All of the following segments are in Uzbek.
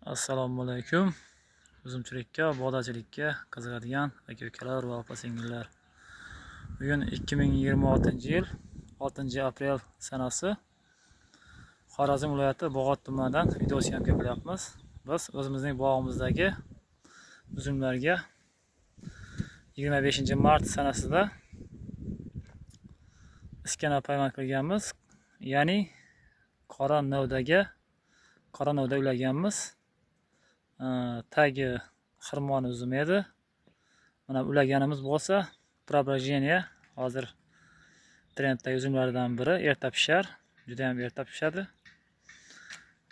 Assalomu alaykum. Uzumchilikka, bog'dachilikka qiziqadigan aka-ukalar va opa-singillar. Bugun 2026-yil 6-aprel sanasi. Xorazm viloyati Bog'ot tumanidan video syomka qilyapmiz. Biz o'zimizning bog'imizdagi uzumlarga 25-mart sanasida iskana payvand qilganmiz. Ya'ni qora novda ulaganmiz. Tagi xirmon uzum edi. Mana ulaganimiz bo'lsa, Преображение hozir trenddagi uzumlardan biri, erta pishar, juda ham erta pishadi.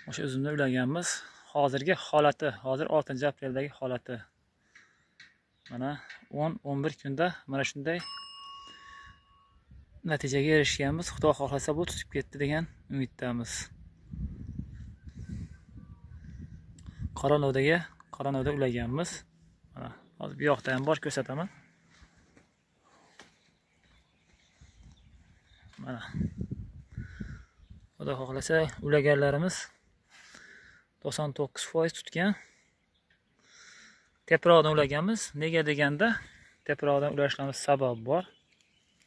O'sha uzumni ulaganmiz. Hozirgi holati, hozir 6-apreldagi holati. Mana 10-11 kunda mana shunday natijaga erishganmiz. Xudo xohlasa bu tutib ketdi degan umiddamiz. Qora novda ulaganmiz. Mana hozir bu yoqda ham bor, ko'rsataman. Mana Xudo xohlasa ulaganlarimiz 99% tutgan. Teparoqdan ulaganmiz. Nega deganda teparoqdan ulashlarimiz sabab bor.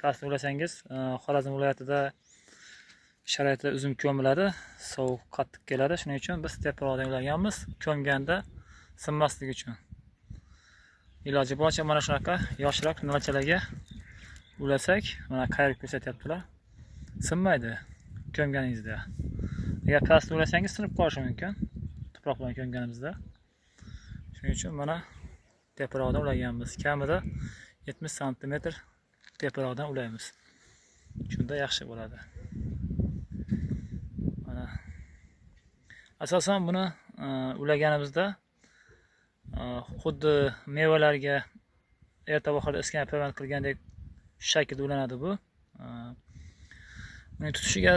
Pastni ulasangiz, Xorazm viloyatida sharoitda uzum ko'miladi, sovuq qattiq keladi. Shuning uchun biz teparoqdan ulaganmiz, ko'mganda sinmasligi uchun. Iloji boricha mana shunaqa yoshroq nilchalarga ulasak, mana qayirib ko'rsatyaptilar. Sinmaydi ko'mganingizda. Agar pastni ulasangiz sinib qolishi mumkin tuproq bilan ko'mganimizda. Shuning uchun mana teparoqdan ulaganmiz. Kamida 70 santimetr teparoqdan ulaymiz. Shunda yaxshi bo'ladi. Mana asosan buni ulaganimizda xuddi mevalarga erta bahorda iskan payvand qilgandek shu shaklda ulanadi bu. Uning tutishiga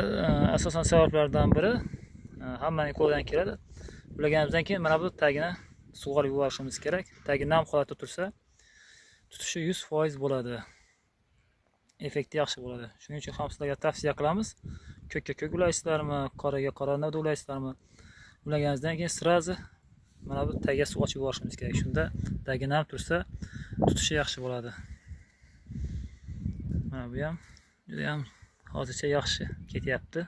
asosan sabablardan biri hammaning qo'lidan keladi. Ulaganimizdan keyin mana bu tagini sug'orib yuborishimiz kerak. Tagi nam holatda tursa tutishi 100% bo'ladi. Effekti yaxshi bo'ladi. Shuning uchun ham sizlarga tavsiya qilamiz. Ko'kka ko'k ulaysizlarmi, qoraga qora novda ulaysizlarmi? Ulaganimizdan keyin сразу mana bu tagiga suv ochib yuborishimiz kerak. Shunda tagi nam tursa tutishi yaxshi bo'ladi. Mana bu ham juda ham hozircha yaxshi ketyapti.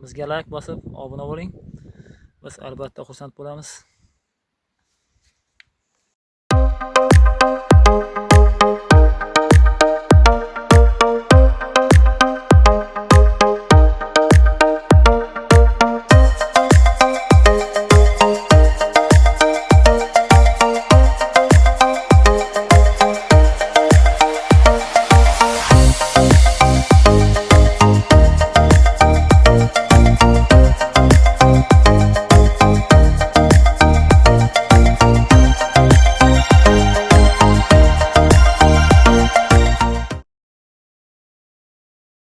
Bizga like bosib obuna bo'ling. Biz albatta xursand bo'lamiz.